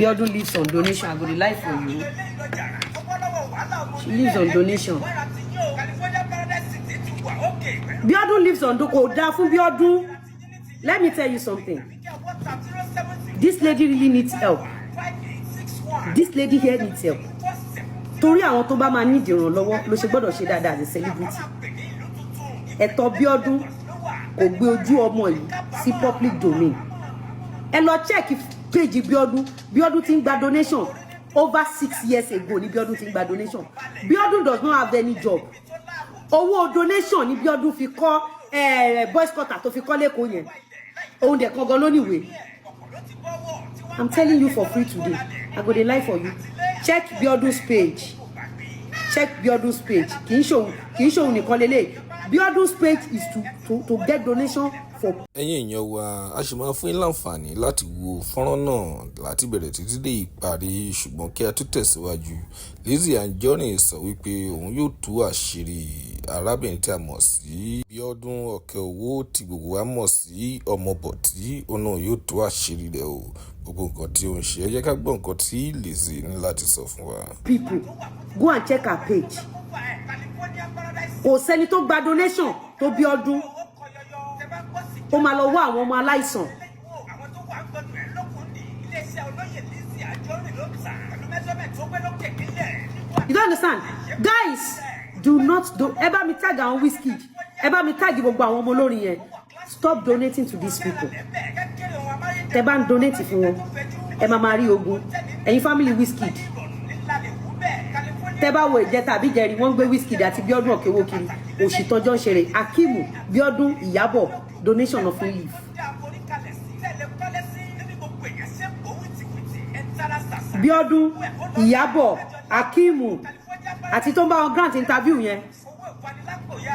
Biodun lives on donation. I go dey lie for you. She lives on donation. Biodun lives on, kò dáa fún Biodun. Let me tell you something. This lady really needs help. This lady here needs help. Torí àwọn tó bá máa ní ìdìrànlọ́wọ́ ló ṣe gbọ́dọ̀ ṣe dáadáa as a celebrity. Ẹ̀tọ́ Biodun kò gbé ojú ọmọ yìí sí public domain. Ẹ lọ check page Biodun. Biodun ti ń gba donation over 6 years ago ní Biodun ti ń gba donation. Biodun does not have any job. Owó donation ní Biodun fi kọ́ boys quarter tó fi kọ́ lẹ́kọ̀ọ́ yẹn. Òun dẹ̀ kan gan ló níwèé. I'm telling you for free today. I go dey lie for you. Check Biodun's page. Check Biodun's page. Kì í ṣòun nìkan lélẹ̀. Biodun's page is to get donation for Ẹ̀yin èèyàn wa, a sì máa fún yín láǹfààní láti wo fọ́nrán náà láti bẹ̀rẹ̀ títí dé ìparí. Ṣùgbọ́n kí a tó tẹ̀síwájú, Lizzy Anjorin sọ wípé òun yóò tú àṣírí arábìnrin tí a mọ̀ sí Bíọ́dún Òkèowó, tí gbogbo wa mọ̀ sí Ọmọbọ̀tí. Òun náà yóò tú àṣírí rẹ̀ o, gbogbo nǹkan tí ó ń ṣe. Ẹ jẹ́ ká gbọ́ nǹkan tí Lizzy ní láti sọ fún wa. people. Go and check her page. Kò sẹ́ni tó gba donation tó Bíọ́dún. Ó máa lọ wá àwọn ọmọ aláìsàn. Àwọn tó wà ń gbọdọ̀ ẹ̀ lókun ní iléeṣẹ́ olóyè Lizzy Anjorin ló ń tà pẹ̀lú measurement tó gbé lókè nílẹ̀. You don't understand. Guys, do not do. Ẹ bá mi tag àwọn Wizkid. Ẹ bá mi tag gbogbo àwọn ọmọ olórin yẹn. Stop donating to these people. Tẹ bá ń donate fún wọn, ẹ máa máa rí ogun. Ẹ̀yin family Wizkid, tẹ bá wo ìjẹta àbí ìjẹrin, wọ́n ń gbé Wizkid àti Bíọ́dún Òkèwò kiri. Òṣì tọjọ́ ń ṣeré. Akimu, Bíọ́dún, Ìyábọ̀, donation of leave. Gbogbo èèyàn ṣe ń bò wìtìwìtì ẹ̀ ń tara ṣàṣà. Bíọ́dún, Ìyábọ̀, Akimu àti tó ń bá wọn grant interview yẹn,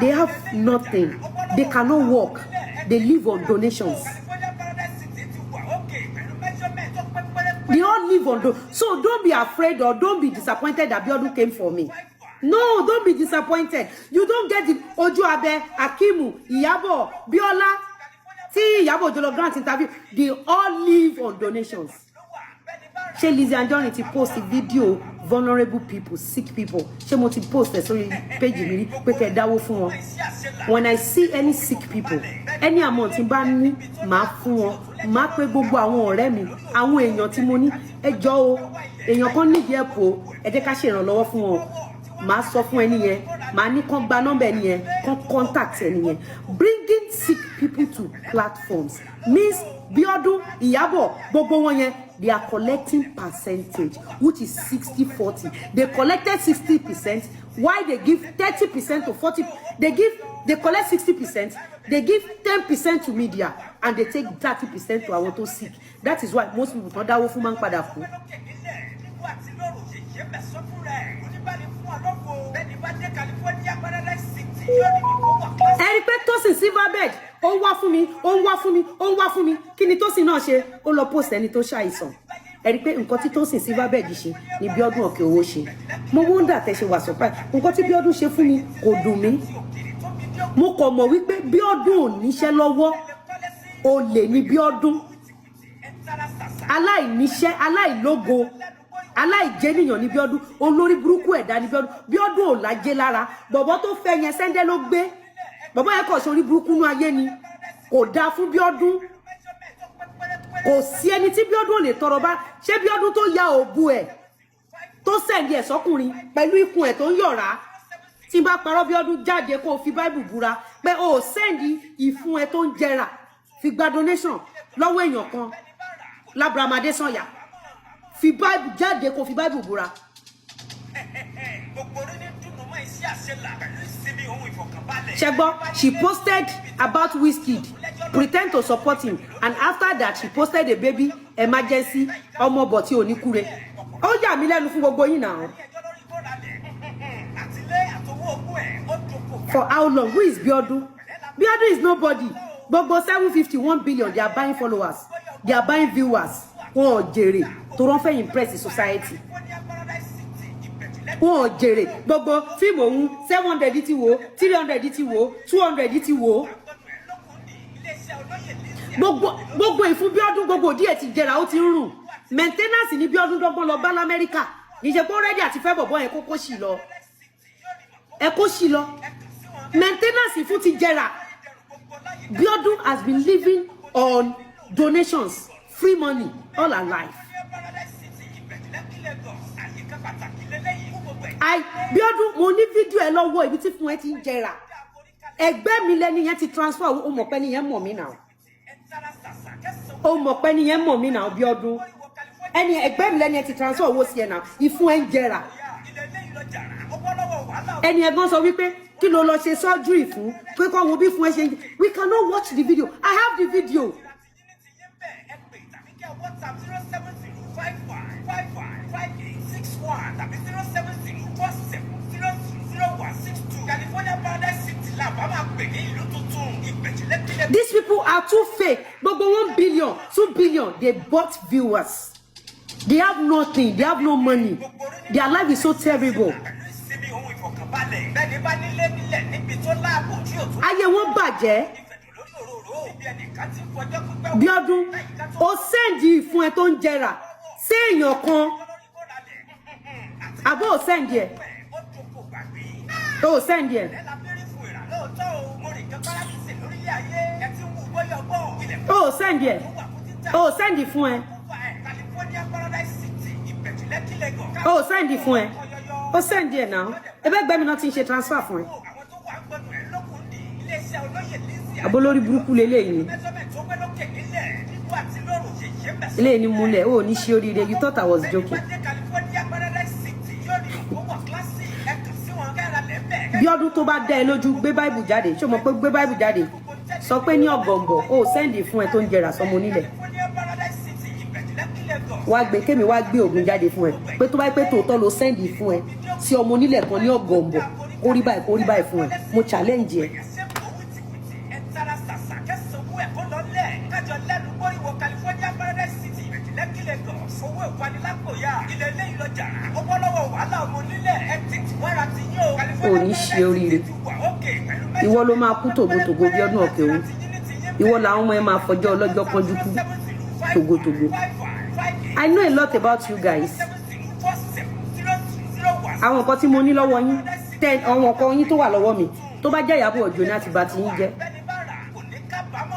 they have nothing. They cannot work. They live on donations. California Paradise City ti wà ókè pẹ̀lú measurement tó pé pérépéré. They all live on do so don't be afraid or don't be disappointed that Biodun came for me. No, don't be disappointed. You don't get the Ojú Abẹ, Akimu, Ìyábọ̀, Bíọ́lá tí Ìyábọ̀ Òjó lọ grant interview. They all live on donations. Ṣé Lizzy Anjorin ti post video vulnerable people, sick people? Ṣé mo ti post ẹ sórí page mi rí pé kẹ́ ẹ dáwó fún wọn? When I see any sick people, any amount tí n bá ní, màá fún wọn. Màá pé gbogbo àwọn ọ̀rẹ́ mi, àwọn èèyàn tí mo ní, ẹ jọ̀ọ́ o, èèyàn kan nídìí ẹ̀pọ̀ o, ẹ jẹ́ ká ṣèrànlọ́wọ́ fún wọn. Màá sọ fún ẹni yẹn, màá ní kán gba nọ́mbà ẹni yẹn, kán contact ẹni yẹn. Bringing sick people to platforms means Bíọ́dún, Ìyábọ̀, gbogbo wọn yẹn, they are collecting percentage, which is 60-40. They collected 60%. Why they give 30% to 40? They collect 60%, they give 10% to media and they take 30% to àwọn tó sick. That is why most people kan dáwó fún máa ń padà kú. Lókè nílẹ̀ nígbà tí lóru yèyé mẹ́sàn fúnra ẹ̀ oníbàlẹ̀ fún ọlọ́fọ̀ bẹ́ẹ̀ni bá dé California Paradise City yóò ní kó wà kílásì. Ẹ rí i pé Tosin Silverbird, ó ń wá fún mi, ó ń wá fún mi, ó ń wá fún mi. Kí ni Tosin náà ṣe? Ó lọ post ẹni tó ṣàìsàn. Ẹ rí i pé nǹkan tí Tosin Silverbird ṣe ni Bíọ́dún Òkè Owó ṣe. Mo wonder tẹ ṣe wà surprise. Nǹkan tí Bíọ́dún ṣe fún mi kò dùn mí. Mo kàn mọ̀ wípé Bíọ́dún ò níṣẹ́ lọ́wọ́. Olè ni Bíọ́dún, aláìníṣẹ́, aláìlógo, aláìjẹnìyàn ní Bíọ́dún. Olórí burúkú ẹ̀dá ní Bíọ́dún. Bíọ́dún ò lájẹ́ lára. Bọ̀bọ́ tó fẹ́ yẹn, sẹ́ńdẹ́ ló gbé bọ̀bọ́ yẹn kọ̀ sórí burúkú nú ayé ni. Kò dáa fún Bíọ́dún. Kò sí ẹni tí Bíọ́dún ò lè tọrọ bá. Ṣé Bíọ́dún tó ya òbu ẹ̀, tó send ẹ̀ sọ́kùnrin pẹ̀lú ikùn ẹ̀ tó ń yọ̀rá? Tí n bá parọ́, Bíọ́dún, jáde kó o fi Báìbù búra pé o ò send ìfun ẹ̀ tó ń jẹrà fi gba donation lọ́wọ́ èèyàn kan l'Abraham Adésànyà. Fi Báìbù jáde kó o fi Báìbù búra. Gbogbo orí ní dùnú mọ́ iṣẹ́ àṣelà pẹ̀lú ìsinmi ohun ìfọ̀kànbalẹ̀. Ṣẹgbọ́, she posted about Wizkid, pretend to support him, and after that she posted a baby emergency, ọmọ bọ̀ tí ò ní kúre. Ó yà mí lẹ́nu fún gbogbo yín náà. Ẹjọ́ lórí bọ́ọ̀lù àtìlé àtọwọ́ ogún ẹ̀ ó dòkò. For how long? Who is Biodun? Biodun is nobody. Gbogbo 751 billion, they are buying followers, they are buying viewers. Wọn ò jèrè tó rán fẹ́ impress the society. Wọn ò jèrè. Gbogbo fíìmù òun, 700 ti wò, 300 ti wò, 200 ti wò. Gbogbo ìfún Bíọ́dún, gbogbo díẹ̀ ti jẹrà, ó ti ń rùn. Maintenance ní Bíọ́dún dọ́gbọ́n lọ bá l'Amẹ́ríkà. Kì í ṣe pé ó ready àti fẹ́ bọ̀bọ̀ yẹn, kókó sì lọ, ẹ kó sì lọ. Maintenance fún ti jẹrà. Bíọ́dún has been living on donations, free money, all her life. I Bíọ́dún, mo ní fídíò ẹ lọ́wọ́ ibi tí fún ẹ ti ń jẹrà. Ẹgbẹ́ mi lẹ́ni yẹn ti transfer. Ó mọ̀ pé ni yẹn mọ̀ mí náà, ó mọ̀ pé ni yẹn mọ̀ mí náà. Bíọ́dún, ẹni ẹgbẹ́ mi lẹ́ni yẹn ti transfer owó sí ẹ náà. Ìfún ẹ ń jẹrà. Ẹni ẹ̀gbọ́n sọ wípé kí ló lọ ṣe surgery fún, pé kọ́ wo bí fún ẹ ṣe ń jẹ. We cannot watch the video. I have the video. These people are too fake. Gbogbo 1 billion, 2 billion, they bought viewers. They have nothing. They have no money. Their life is so terrible. Bẹ́ẹ̀ni bá nílé nílẹ̀ níbi tó láàbò tí ò tún Ayé wọn bàjẹ́. Ìfẹ̀dùn lórí òróró níbi ẹnìkan tí ń fọjọ́ pípẹ́. Bíọ́dún, ó send ìfun ẹ tó ń jẹrà sí èèyàn kan. Àbó ò send ẹ̀? Ó dúnkò gbàgbé. Ó send ẹ̀? Ẹ la béèrè fún ìrà lóòótọ́ o. Mo rìn kan paradíṣe lórílẹ̀ ayé ẹ ti ń wú bóyá ọgbọ́n ilẹ̀ Ó send ẹ̀? tó wà fún títà. Ó send fún ẹ? Fún ẹ California Paradise City, Ìbẹ̀jú Lẹ́kí, Lagos. Ó send fún ẹ? Ó send ẹ̀ náà. Ẹbẹ́ gbẹ́mi náà ti ń ṣe transfer fún ẹ. Àwọn tó wà ń gbọdọ̀ ẹ lókun ní iléeṣẹ́ olóyè Lizzy. Àbólórí burúkú leléyìí ni. Measurement tó gbé lókè nílẹ̀ nígbà tí lóru yèyé mẹ́sàn-án. Eléyìí ni múlẹ̀. Ó ní ṣe oríire. You thought I was joking. Bẹ́ẹ̀ni bá dé California Paradise City, yóò ní òkú wà kíláàsì. Ẹ kàn sí wọn kẹ́ra lẹ́bẹ̀ẹ́. Bíọ́dún, tó bá dá ẹ lójú, gbé báìbù jáde. Ṣé o mọ̀ pé gbé báìbù jáde, sọ pé ní Ọ̀gọ̀ǹbọ̀, ó send fún ẹ tó ń jẹrà sọmọ onílẹ̀. California Paradise City, Ìbẹ̀jú Lẹ́kí, Lagos. Wá gbé kémi, wá gbé ògùn jáde fún ẹ pé tó bá pé tòótọ́ ló send fún ẹ sí ọmọ onílẹ̀ kan ní Ọ̀gọ̀ǹbọ̀, kó rí báyìí, kó rí báyìí fún ẹ. Mo challenge ẹ. Ṣé kò wìtìwìtì ẹ tara ṣàṣà kẹsàn-án ẹ̀ kó lọ lẹ̀ kájọ lẹ́nu gbóríwò California Paradise City, Ìbẹ̀jú Lẹ́kí, Lagos. Owó ìwanilápòyà ilẹ̀ eléyìí lọ jàrá. Ó bọ́ lọ́wọ́ wàhálà ọmọ onílẹ̀. Ẹ tètè wára ti yín o. Ò ní ṣe oríire. Ìwọ ló máa kú tògótògó, Bíọ́dún ọ̀kẹ́ òun. Ìwọ làwọn ọmọ ẹ máa fọjọ́ ọlọ́jọ́ pọ́njú kú tògótògó. I know a lot about you guys. Àwọn nǹkan tí mo ní lọ́wọ́ yín ten, àwọn nǹkan yín tó wà lọ́wọ́ mi, tó bá jẹ́ Ìyábọ̀ Òjó ní àti bá ti yín jẹ́. Bẹ́ẹ̀ni bá rà kò ní kábàámọ̀.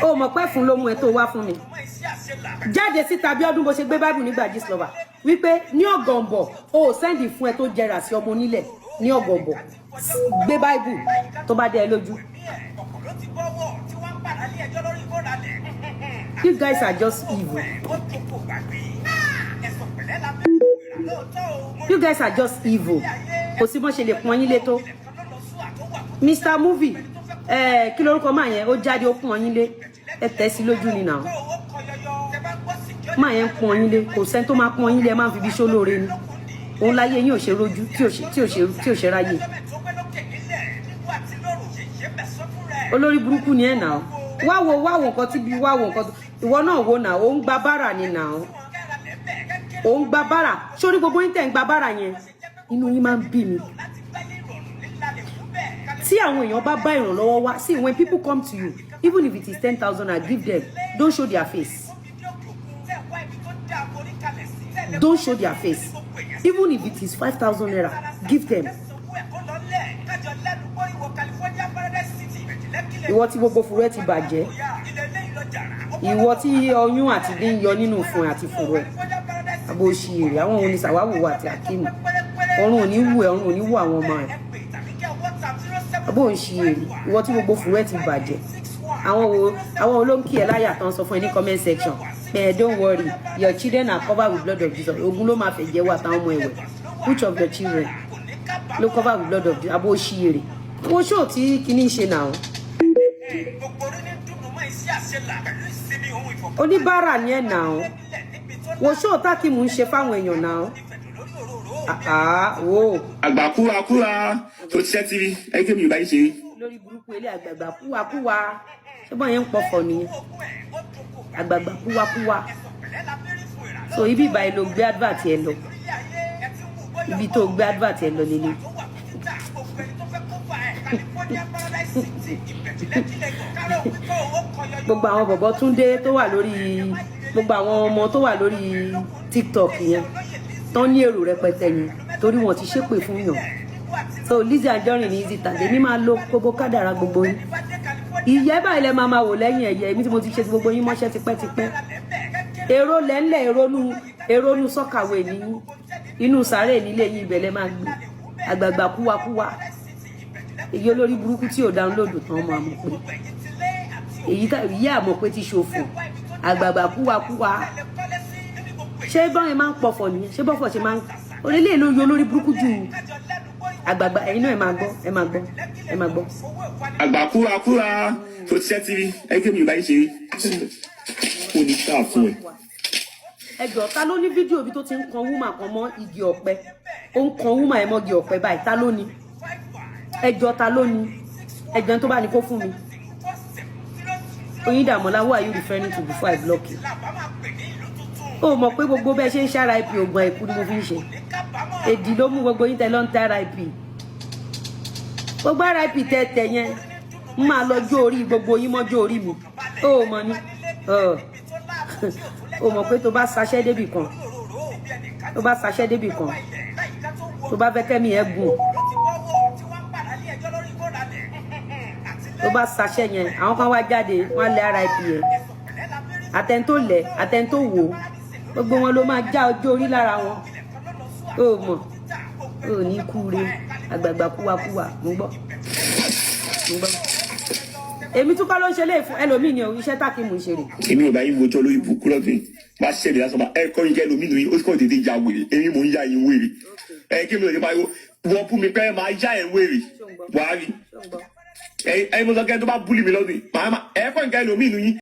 O mọ̀ pé fún ló mú ẹ tó wá fún mi Ọmọ iṣẹ́ àṣelà. Jáde síta, Bíọ́dún, bó ṣe gbé báìbù nígbà Gistlover wípé ní Ọ̀gànbọ̀, o ò send fún ẹ tó jẹrà sí ọmọ onílẹ̀ ní Ọ̀gànbọ̀. Gbé báìbù tó bá dé ẹ lójú. Ọ̀pọ̀ ló ti bọ́wọ́ tí wọ́n ń padà lé ẹjọ́ lórí ìkóralẹ̀. You guys are just evil. Ó dúnkò gbàgbé. Ẹ̀sùn pẹ̀lẹ́ la bẹ́ẹ̀ ìrà lóòótọ́ o. You guys are just evil. Kò sí bọ́n ṣe lè pọ́n yín lé tó. Mr Movie, ẹ kí lorúkọ máa yẹn? Ó jáde, ó pọ́n yín lé. Ẹ tẹ̀ sí lójú ni náà. Máa yẹn ń pọ́n yín lé. Kò sẹ́ni tó máa pọ́n yín lé. Ẹ máa ń fi ibi ṣó lóore ni. Òun láyé yín ò ṣe rójú tí ò ṣe ráyè. Olórí burúkú ni ẹ nà ó. Wá wo, wá wo nǹkan tí bí, wá wo nǹkan ìwọ náà wo nà ó ń gba bára ni nà ó ó ń gba bára sórí. Gbogbo yín tẹ̀ ń gba bára yẹn, inú yín máa ń bí mi. Tí àwọn èèyàn bá bá ìrànlọ́wọ́ wá, see, when people come to you, even if it is 10,000, I give them. Don't show their face. Don't show their face. Even if it is 5,000 naira, give them. Ìwọ tí gbogbo fùrú ẹ ti bàjẹ́, ìwọ tí ọyún àti dín ń yọ nínú fún ẹ àti fùrú ẹ, àbò òṣìírè. Àwọn òun ni sàwáwò àti Akíìmù. Ọ̀run ò ní wù ẹ, ọ̀run ò ní wù àwọn ọmọ ẹ. Àbò òṣìírè, ìwọ tí gbogbo fùrú ẹ ti bàjẹ́. Àwọn wo, àwọn olóńkì ẹ láyà tán sọ fún ẹ ní comment section ẹ, "Don't worry, your children are covered with blood of Jesus." Ogun ló máa fẹ́ jẹ́wọ́ àtàwọn ọmọ ẹ̀wẹ̀. Which of your children ló cover with blood of Jesus? Àbò òṣìírè, wo ṣó tí kinní ṣe náà. Oníbàárà ni ẹ̀ náà. Wo ṣó tákìmù ń ṣe fáwọn èèyàn náà. Àá wo. Àgbà kúrakúra tó ṣiṣẹ́ tv ẹgbẹ́ mi ò bá yín ṣe. Lórí burúkú ilé, àgbààgbà kúwakúwa. Ṣé bọ́n yẹn ń pọfọ̀ nìyẹn? Àgbààgbà kúwakúwa. So ibi ìbàyìí ló gbé advert ẹ lọ. Ibi tó gbé advert ẹ lọ lélẹ̀. Gbogbo àwọn bọ̀bọ̀ Túndé tó wà lórí, gbogbo àwọn ọmọ tó wà lórí TikTok yẹn tán ní èrò rẹpẹtẹ yẹn, torí wọn ti ṣépè fún yàn. So Lizzy Anjorin ní easy tàbí èmi máa lo gbogbo kádàrá gbogbo yín. Ìyẹ́ báyìí lẹ máa máa wò lẹ́yìn ẹ̀yẹ èmi tí mo ti ṣe ti gbogbo yín mọ́ṣẹ́ tipẹ́tipẹ́. Èrò lẹ́ńlẹ̀, èrònú sọ́kàwé ní inú sàárè nílé yín, ibẹ̀ lẹ máa gbé àgbààgbà kúwakúwa. Èyí olórí burúkú tí ò download tán, ọmọ àmọ̀ pé èyí ìyá àmọ̀ pé ti ṣòfò, àgbààgbà kúwakúwa. Ṣé báwọn máa ń pọ̀fọ̀ nìyẹn? Ṣé bọ́fọ̀ ṣe máa ń orílẹ̀ èlò yọ olórí burúkú ju àgbààgbà? Ẹ̀yin náà, ẹ máa gbọ́, ẹ máa gbọ́, ẹ máa gbọ́. Àgbà kúrakúra tó ti ṣẹ́ tv ẹ kí mi ò bá yín ṣeré, kò ní sáà fún ẹ. Ẹ jọ̀ọ́, ta ló ní fídíò bí tó ti ń kan woman kan mọ́ igi ọ̀pẹ? Ó ń kan woman ẹ̀ mọ́ igi ọ̀pẹ báyìí. Ta ló ní? Ẹ jọ̀ọ́, ta ló ní? Ẹ jọ̀ọ́, tó bá ní kó fún mi. Oyindamola, who are you referring to before I block you? Ó mọ̀ pé gbogbo bẹ́ẹ̀ ṣe ń ṣe RIP, oògùn àìkú ni mo fi ń ṣe. Èdì ló mú gbogbo yín tẹ ló ń tẹ RIP. Gbogbo RIP tẹ yẹn, ń máa lọ jó orí gbogbo yín mọ́jọ́ orí mi. Ó mọ̀ ni ó mọ̀ pé tó bá ṣaṣẹ́ débì kan, tó bá ṣaṣẹ́ débì kan, tó bá fẹ́ kẹ́mi ẹ̀ gùn, tó bá ṣaṣẹ́ yẹn, àwọn kan wá jáde, wọ́n á lé RIP ẹ̀, àtẹni tó lẹ̀, àtẹni tó wò ó, gbogbo wọn ló máa já ọjọ́ orí lára wọn. Ó mọ̀ ó ní kúre àgbààgbà kúwakúwa. Mo gbọ́, mo gbọ́. Èmi tún kọ́ ló ń ṣe léè fún ẹlòmíì ni o. Iṣẹ́ tákìmù ń ṣe rè. Èmi ò bá yín wojọ́ lórí ibùkún lọ́dún yìí. Bá ṣẹlẹ̀ lásán bá ẹ kọ́ yín kẹ́ lómi nù yín, ó sì kọ́ tètè ya wèrè. Èmi mò ń ya yín wèrè. Ẹ kí mi ò ní pariwo wọ́n bú mi pé máa yá ẹ̀ wèrè, wàá rí. Ẹ mo sọ kẹ́ tó bá bully mi lọ́dún yìí, màá ẹ kọ́ yín kẹ́ lómi nù yín.